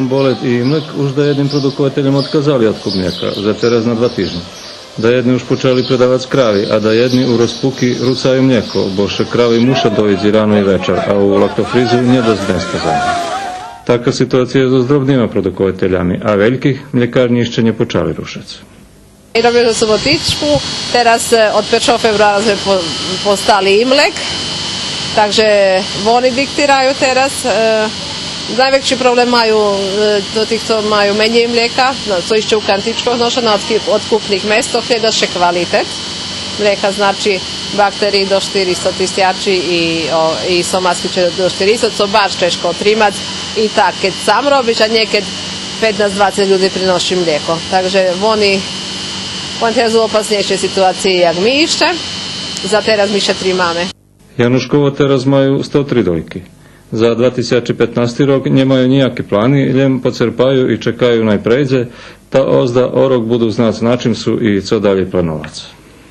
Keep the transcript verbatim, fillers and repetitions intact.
Болет и Имлек уж даєдним продуковательом одказали откуп млєка за тераз на два тижнї. Даєдни уж почали предавац крави, а даєдни у розпуки руцаю млєко, бо ше крави муша доїц и рано и вечар, а у лактофризу нє досц места за нїх. Така ситуация зоз дробнима продукователями, а вельких млєкарнї ище нє почали рушац. Робиме Суботичку, тераз, е, од першого февруара зме по-, постали Имлек, так же вони диктираю тераз. Е, найвекши проблем маю, е, до тих цо маю менєй млєка, но, цо ище у кантичкох ноша, на откуп-, откупних местох, глєда ше квалитет млєка, значи, бактериї до штиристо тисячи и, о, и сомаски до штиристо, цо баш чежко отримац и так, кед сам робиш, а нє кед петнац-двацец люди приноши млєко. Так же вони, вони тераз у опаснєйшей ситуациї як ми ище. За тераз ми ше тримаме. Янушково тераз маю сто три дойки. За два тисячи петнасти рок нємаю нїяки плани, лєм поцерпаю и чекаю най прейдзе, та озда о рок буду знац на чим су и цо далєй плановац.